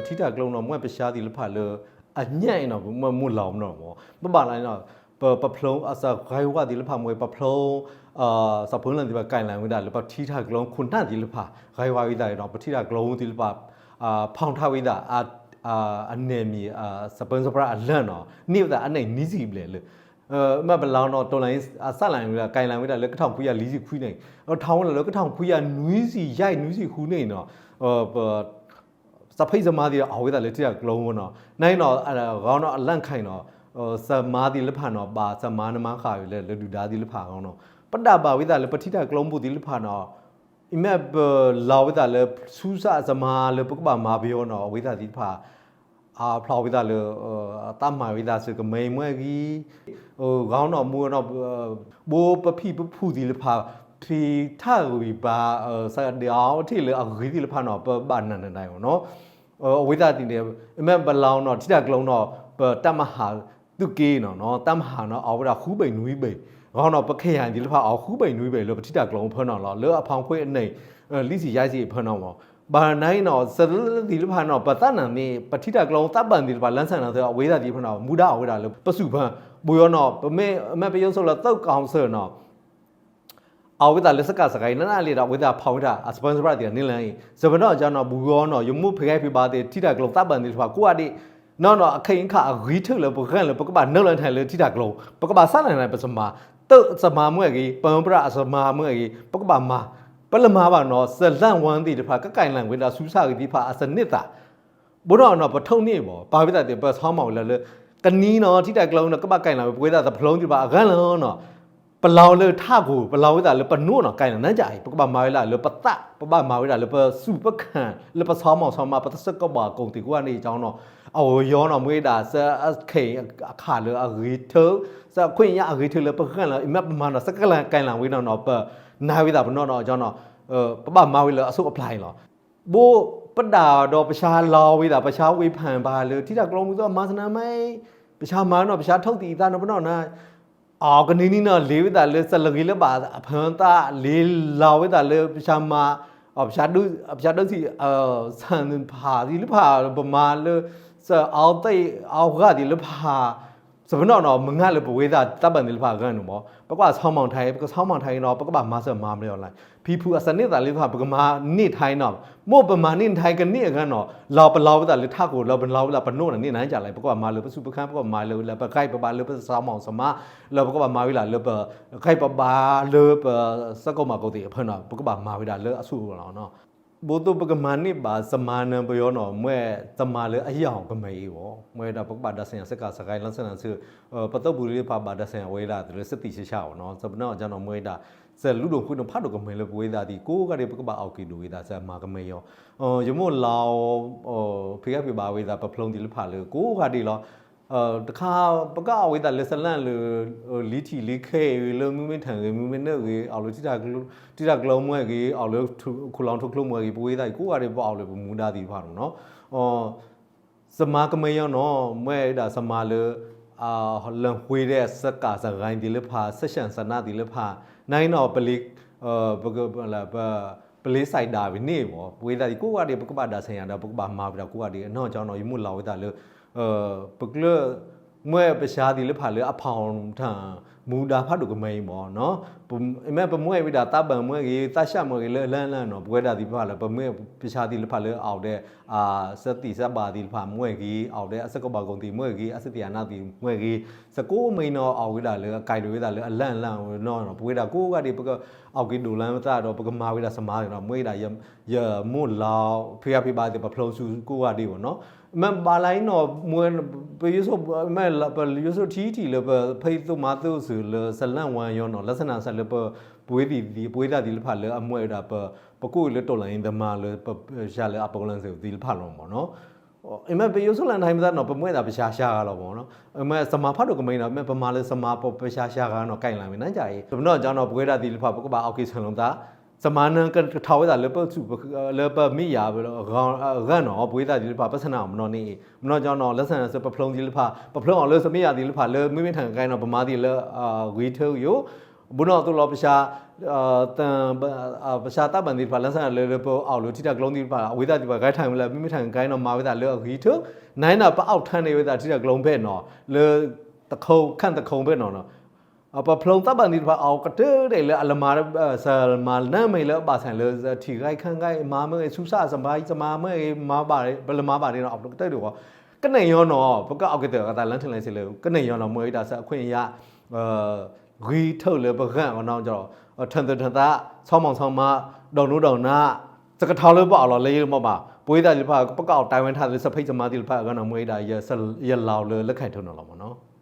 ထံတၢ်ကျိနီၤ မ့ၢ်ပၠါသ့ၣ်တဖၣ်လၢ အညၣ်အံၤနီၤ မ့ၢ်မိၢ်လီၤနီၤမး ပဘၣ်လၢနီၤ ပ ပဖျိအစၢၤဂၤဝါသ့ၣ်တဖၣ်မ့ၢ် ပဖျိ စီၤပၢလၢသ့ၣ်တဖၣ် ကၠဲးလီၤဝဲဒၣ်လၢပထံတၢ်ကျိခိၣ်နၢ်သ့ၣ်တဖၣ် ဂၤဝါဝဲဒၣ်နီၤ ပထံတၢ်ကျိသ့ၣ်တဖၣ် ဖီၣ်ထးဝဲဒၣ် အ အန့ၣ်မ့ၢ် စီၤပၢစဖရၣ်အလၢနီၤ န့ၢ်ဝဲဒၣ်အနံၣ်နွံဆံဘျဲၣ်လၢ မ့ၢ်ပလီၤနီၤ တိၣ်လၢအစၢ်လၢဝဲဒၣ် ကၠဲးလီၤဝဲဒၣ်လၢကထိခွံကယၤလွံၢ်ဆံခွံန့ၣ် ထီၣ်ဝဲလၢကထိခွံကယၤနွံဆံယဲၢ်နွံဆံဃုန့ၣ်နီၤ ပ စီၤဖံးစီၤမါသ့ၣ်အီၣ်ဝဲဒၣ်လၢထံတၢ်ကျိနီၤ နအံၤနီၤ ဂီၤနီၤအလၢၣ်ခါအံၤနီၤ စီၤမါသ့ၣ်တဖၣ်နီၤ ဘၣ်စီၤမါနမါဃာ်လၢ လၢဒုၣ်ဒါသ့ၣ်တဖၣ်အဂီၢ်နီၤ ပဒၣ်ဘၣ်ဝဲဒၣ်လၢပထံတၢ်ကျိမူသ့ၣ်တဖၣ်နီၤ အံၤမ့ၢ်ပလီၤဝဲဒၣ်လၢ ဆူစၢ်စီၤမါလၢပကဘၣ်မၤပယီၤနီၤ အဝဲသ့ၣ်တဖၣ် အဖျိဝဲဒၣ်လၢ တၢ်မၤဝဲဒၣ်စ့ၢ်ကမ့ၢ်မ့ၢ်ဂ့ၤ ဂီၤနီၤမူနီၤ ဘိပဖံးပဖုၣ်သ့ၣ်တဖၣ် ဖံးထၢ်ဂံၢ်ဘါ စးဒံးအီၤထံၣ်လၢအဂ့ၤသ့ၣ်တဖၣ်နီၤ ပဘၣ်နၢ်နၢ်ဒၣ်အီၤနီၤ အဝဲသ့ၣ်န့ၣ် မ့ၢ်ပလီၤနီၤ ထံတၢ်ကျိနီၤ ပတၢ်မၤဟးသုးက့နီၤ တၢ်မၤဟးနီၤ အီၣ်ဝဲဒၣ်ဃုဘ့ၣ်နွံဘ့ၣ် ဂီၤနီၤ ပခဲယၤသ့ၣ်တဖၣ် အီၣ်ဃုဘ့ၣ်နွံဘ့ၣ်လၢပထံတၢ်ကျိဖၢနီၤလီၤ လၢအဖီခိၣ်အနံၣ် လံၣ်ဆံယဲၢ်ဆံအဖၢနီၤမး ဘၣ်နၤအံၤနီၤ စလၢသ့ၣ်တဖၣ်နီၤ ပသးနၢ်န့ၣ် ပထံတၢ်ကျိသးဘၣ်သ့ၣ်တဖၣ် လၢဆၣ်နၤသၢ အဝဲသ့ၣ်တဖၣ်နီၤ မူဒါအီၣ်ဝဲဒၣ်လၢပစူၢ်ဖၢ ဘိယီနီၤ ပမ့ၢ် မ့ၢ်ပယီၤစိလၢသုးကီၢ်စၢၤနီၤ အဝဲသ့ၣ်လၢစကၤစကၤအံၤ နနၢ်လံဒီး အဝဲသ့ၣ်ဖီၣ်ဝဲဒၣ် အစီၤပၢစဖရၣ်သ့ၣ်တဖၣ်န့ၣ်လီၤအံၤ စပနီၣ်ကၠီနီၤ ဘိယီနီၤ ယမိၢ်ဖံးဂၤဖံးဘါသ့ၣ် ထံတၢ်ကျိသးဘၣ်သ့ၣ်တဖၣ် ကိးဂၤဒဲး နီၢ်နီၢ် အခ့အခါအဂ့ၤထၢၣ်လၢပဂၤလၢ ပကဘၣ်နုာ်လီၤထဲလၢထံတၢ်ကျိ ပကဘၣ်ဆါလီၤန့ၣ် ပစီၤမါ သုးစီၤမါမ့ၢ်ဂ့ၤ ပၢပြၣ်အစီၤမါမ့ၢ်ဂ့ၤ ပကဘၣ်မၤ ပလၢမၤဘၣ်နီၤ စလၢၣ်ဝါသ့ၣ်တဖၣ် ကကဲလၢာ်ဝဲဒၣ်ဆူစၢ်ဂ့ၤသ့ၣ်တဖၣ် အစနစ်သာ ဘိနီၤနီၤ ပထိၣ်န့ၢ်ဘၣ် ပာ်ဝဲသ့ၣ်သ့ၣ် ပဆီမီၤဝဲလၢ ကနံၤနီၤ ထံတၢ်ကျိနီၤ ကဘၣ်ကဲလၢာ်ဝဲ ပဝဲဒၣ်တဖျိသ့ၣ်တဖၣ် အဂၤလီၤနီၤ ပလီၤလၢထးခိၣ် ပလီၤဝဲဒၣ်လၢပနိၣ်နီၤ ကဲလၢာ်နၤကၠးအံၤ ပကဘၣ်မၤဝဲဒၣ်လၢပသး ပဘၣ်မၤဝဲဒၣ်လၢပစူၢ်ပခၢၣ် လၢပဆီမီၤဆီမါ ပသးစၢကဘီၣ်အကိာ်သ့ၣ်ကိးဂၤန့ၣ်ကၠီနီၤ အဝဲယီၤနီၤ မ့ၢ်ဝဲဒၣ် စခ့ၣ်အခးလၢအဂ့ၤထၢၣ် စခွင့်အရအဂ့ၤထၢၣ်လၢပဂၤလီၤ အံၤမ့ၢ်ပမၤနီၤ စကလၢာ်ကဲလၢာ်ဝဲနီၤနီၤ ပနာ်ဝဲသးပနီၣ်နီၤကၠီနီၤ ပဘၣ်မၤဝဲလၢအဆိအပျၢ်အံၤလီၤ ဘိပဒၣ်ဒီးပဆါလီၤဝဲဒၣ် ပဆါဝ့ၢ်ဖၢၣ်ဘၣ်လၢ ထံတၢ်ကျိမူသီမၤသနာ်မ့ၢ် ပဆါမၤနီၤ ပဆါထိၣ်သံၣ်အသးနီၤပနီၣ်နၤ အကနံၤနံၤနီၤ လ့ၤဝဲသးလၢ စလဂ့ၤလၢဘၣ်အဖၢသး လ့ၤလီၤဝဲသးလၢပဆါမၤ ပဆါဒၢး ပဆါဒၢးသံၣ် ဆၣ်နဖးသ့ၣ်တဖၣ် ပမၤလၢ စအီသ့ၣ်အီဂၤသ့ၣ်တဖၣ် စပနီၣ်နီၤ မုၢ်ဂၤလၢပဝဲသ့ၣ်သးဘၣ်သ့ၣ်တဖၣ်အဂၤန့ၣ်မး ပကွၢ်ဆီမီၤထါအံၤ ပကဆီမီၤထါအံၤနီၤ ပကဘၣ်မၤစၢၤမၤမနုၤလီၤ ဖံဖုအစနစ်သးလၢတဖၣ် ပကမၤန့ၢ်ထါအံၤနီၤ မိၢ်ပမၤန့ၢ်ထါအံၤကန့ၢ်အဂၤနီၤ လီၤပလီၤဝဲသးလၢထးခိၣ် လီၤပလီၤဝဲသးပနိၣ်န့ၣ်န့ၣ်နၤကၠးလီၤ ပကဘၣ်မၤလၢပစူၢ်ပခၢၣ် ပကဘၣ်မၤလၢပဂံၢ်ပဘါလၢပသးမီၤဆီမါ လၢပကဘၣ်မၤဝဲဒၣ်လၢပဂံၢ်ပဘါလၢပစၢကီၢ်မၤကိာ်သ့ၣ်အဖၢနီၤ ပကဘၣ်မၤဝဲဒၣ်လၢအဆိလီၤ ဘိသိးပကမၤန့ၢ်ဘၣ် စမၤနၢၤပယီၤနီၤ မ့ၢ်စမၤလၢအယၢ်အီၤကမဲာ်အံၤဘၣ် မ့ၢ်ဝဲဒၣ် ပကဘၣ်ဒၣ်စၢၤယၤ စကၤစကၤ လၢဆၣ်နၤဆၢ ပသိၣ်ပူၤလံတဖၣ်ဘၣ်ဒၣ်စၢၤယၤဝဲဒၣ် လၢစတံးစ့ၢ်ဆါအီၤနီၤ စပနီၣ်ကၠီနီၤ မ့ၢ်ဝဲဒၣ် စလူၢ်ဒိၣ်ဃုာ်နီၤဖးဒိၣ်ကမဲာ်လၢပဝဲသ့ၣ်ကိးဂၤဒဲး ပကဘၣ်အီၣ်က့ၤဒိၣ်ဝဲဒၣ် စမၤကမဲာ်အီၤ ယမိၢ်လီၤ ဖံးဂၤဖံးဘါဝဲသ့ၣ် ပဖျိသ့ၣ်တဖၣ်လၢ ကိးဂၤဒဲးလီၤ တခါ ပကအီၣ်ဝဲသးလၢစလၢၣ်လၢ လံထံၣ်လံခဲအံၤ လၢမုၢ်မ့ၢ်ထၢၣ်ဂ့ၤ မုၢ်မ့ၢ်နၢၣ်ဂ့ၤ အီၣ်လၢ ထံတၢ်ကျိမ့ၢ်ဂ့ၤ အီၣ်လၢ ခိၣ်လီၤထိၣ်ကျိမ့ၢ်ဂ့ၤ ပဝဲသ့ၣ်ကိးဂၤဒဲး ပအီၣ်လၢပမူဒါသ့ၣ်တဖၣ်နီၤ စမၤကမဲာ်အီၤနီၤ မ့ၢ်ဝဲဒၣ်စမၤလၢ လၢဃ့ဒီးစကၤစကၤသ့ၣ်တဖၣ် စၡၣ်စနါသ့ၣ်တဖၣ် နအံၤနီၤ ပလ့ ပလ့စဲးဒၣ်ဝဲန့ၣ်ဘၣ် ပဝဲသ့ၣ်ကိးဂၤဒဲး ပကဘၣ်ဒၣ်စၢၤယၤဒီး ပကဘၣ်မၤဝဲဒၣ်ကိးဂၤဒဲး အနီၢ်ကၠီနီၤ ယမိၢ်လီၤဝဲသးလၢ ပကျၢၢ် မ့ၢ်ပဆါသ့ၣ်တဖၣ်လၢအဖီၣ်ထၢၣ် မူဒါဖးဒိၣ်ကမဲာ်အံၤမးနီၤ မ့ၢ်ပမ့ၢ်ဝဲဒၣ်သးဘၣ်မ့ၢ်ဂ့ၤ သးစၢ်မ့ၢ်ဂ့ၤလၢအလၢအလၢနီၤ ပဝဲဒၣ်သ့ၣ်တဖၣ်လၢ ပမ့ၢ်ပဆါသ့ၣ်တဖၣ်လၢအအိၣ်ဒီး စတံးစဘၣ်သ့ၣ်တဖၣ်မ့ၢ်ဂ့ၤ အိၣ်ဒီးအစကဘၣ်ကိာ်သ့ၣ်မ့ၢ်ဂ့ၤ အစတံးအနါသ့ၣ်မ့ၢ်ဂ့ၤ စကိးမံၤနီၤ အိၣ်ဝဲဒၣ်လၢအကဲဒိၣ်ဝဲဒၣ်လၢအလၢအလၢနီၤ ပဝဲဒၣ်ကိးဂၤဒဲး ပကအီၣ်က့ၤဒိၣ်လၢမသးဒီး ပကမၤဝဲဒၣ်စမၤနီၤ မ့ၢ်ဝဲဒၣ် ယမိၢ်လီၤ ဖံးဂၤဖံးဘါသ့ၣ် ပဖျိဆူကိးဂၤဒဲးဘၣ်နီၤ မ့ၢ်ဘၣ်လၢအံၤနီၤ မ့ၢ်ပယိၤစိ မ့ၢ်ပယိၤစိထံထံၣ်လၢ ပဖံးသိမၤသိစၢၤလၢ စလၢၣ်ဝါယီၤနီၤ လၢဆၣ်နၤစၢ်လၢပ ပဝဲသ့ၣ်သ့ၣ် ပဝဲသ့ၣ်သ့ၣ်တဖၣ်လၢအမ့ၢ်ဝဲဒၣ်ပ ပကိးလၢတိၢ်လၢအံၤသမါလၢ ပဆါလၢအပကလၢၢ်သ့ၣ်သ့ၣ်တဖၣ်လီၤမးနီၤ မ့ၢ်ပယိၤစိလၢနထံၣ်မသးနီၤ ပမ့ၢ်ဝဲဒၣ်ပဆါစှၤဂၤလီၤမးနီၤ မ့ၢ်စမၤဖးဒိၣ်ကမဲာ်နီၤ မ့ၢ်ပမၤလၢစမၤပပဆါစှၤဂၤနီၤ ကဲလၢာ်မ့ၢ်နၤကၠးအံၤ ပနီၢ်ကၠီနီၤ ပဝဲဒၣ်သ့ၣ်တဖၣ် ပကဘၣ်အီၣ်က့ၤဆၢၣ်လိာ်သး စမၤနၢၤကထီၣ်ဝဲဒၣ်လၢပစူၢ် လၢပမ့ၢ်ယၤ ဂၤနီၤ ပဝဲဒၣ်သ့ၣ်တဖၣ် ပဆၣ်နၤအီၤမနီၤန့ၣ် မနီၢ်ကၠီနီၤ လၢဆၣ်နၤစၢ် ပဖျိသ့ၣ်တဖၣ် ပဖျိအီၤလၢစမ့ၢ်ယၤသ့ၣ်တဖၣ် လၢမ့မ့ၢ်ထၢၣ်ကဲနီၤ ပမၤသ့ၣ်လၢ ဂ့ၤထၢယိာ် ဘူးနီၢ်သိးလီၤ ပစှၤသးဘၣ်သ့ၣ်တဖၣ် လၢစၢလၢပအီၣ်လၢထံတၢ်ကလိတဖၣ် အဝဲသ့ၣ်တဖၣ် ဂဲၤထၢၣ်ဝဲလၢ မ့မ့ၢ်ထၢၣ်ကါနီၤ မၤဝဲသးလၢအဂံၢ်ထုး နနၢ်ပအီၣ်ထၢၣ်န့ၢ်ဝဲသးထံတၢ်ကလိဖဲနီၤ လၢ တခီ ခၣ်တခီဖဲနီၤ ပဖျိသးဘၣ်သ့ၣ်တဖၣ် အီၣ်ကတၢၢ်ဒဲးလၢအလမၤ စၢလမၤနၢ်မ့ၢ်လၢအဘၣ်ဆၣ်လၢ ထံဂဲခၣ်ဂဲ မၤမ့ၢ်ဂ့ၤ ဆူစၢ်အစမါ ယစမါမ့ၢ်ဂ့ၤ မၤဘၣ် ပလၢမၤဘၣ်ဒ်နီၤ အီၣ်ကတၢၢ်ဒဲးဝဲ ကနဲၣ်ယီၤနီၤ ပကအီၣ်ကတၢၢ်အသးလၢထံလၢစ့လၢ ကနဲၣ်ယီၤနီၤ မ့ၢ်ဝဲဒၣ်စၢအခွဲးအယာ် ဂံၢ်ထုးလၢပဂၤအဂီၢ်နီၤ ထၢၣ်သၢၣ်ထၢၣ်သး ဆီမီၤဆီမါ ဒီးနူဒီးနါ တကထီလၢပအီၣ်လီၤလၢယမ့ၢ်ဘၣ် ပဝဲသ့ၣ်တဖၣ် ပကအီၣ်တၢ်ဝဲထါလၢစၢဖဲစမါသ့ၣ်တဖၣ်အဂီၢ်နီၤ မ့ၢ်ဝဲဒၣ် ယလီၤလၢလၢခါထုးနီၤလီၤမ့ၢ်နီၤ